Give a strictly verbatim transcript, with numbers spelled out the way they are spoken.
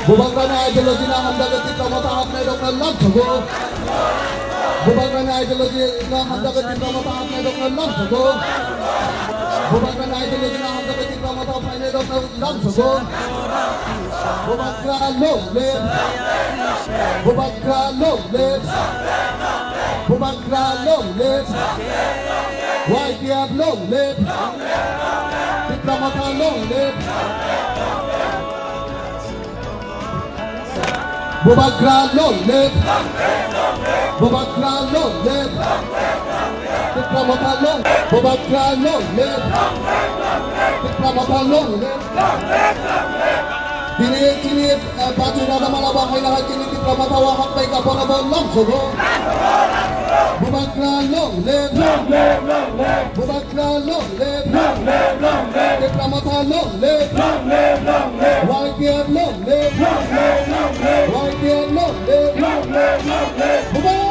Bubagrani ideology no hamjakgwi Tipra Motha hapnai rokno lamsogo. Bubagrani ideology no hamjakgwi Tipra Motha hapnai rokno lamsogo. Bubagrani ideology no hamjakgwi Tipra Motha phainai rokno lamsogo. Bubagra long live. Bubagra long live. Bubagra long live. Y T F long live. Tipra Motha long live. Bubagra long live. Bubagra long live. Tipra Motha long. Bubagra long live. Tipra Motha long live. Bini chini, eh, bachwi rada mala bahai lahai chini Tipra Motha o hapnai ka bono bo lamsogo. Bubagra long live. Bubagra long live. Tipra Motha long live. Y T F long live. Y T F long live. Bubagra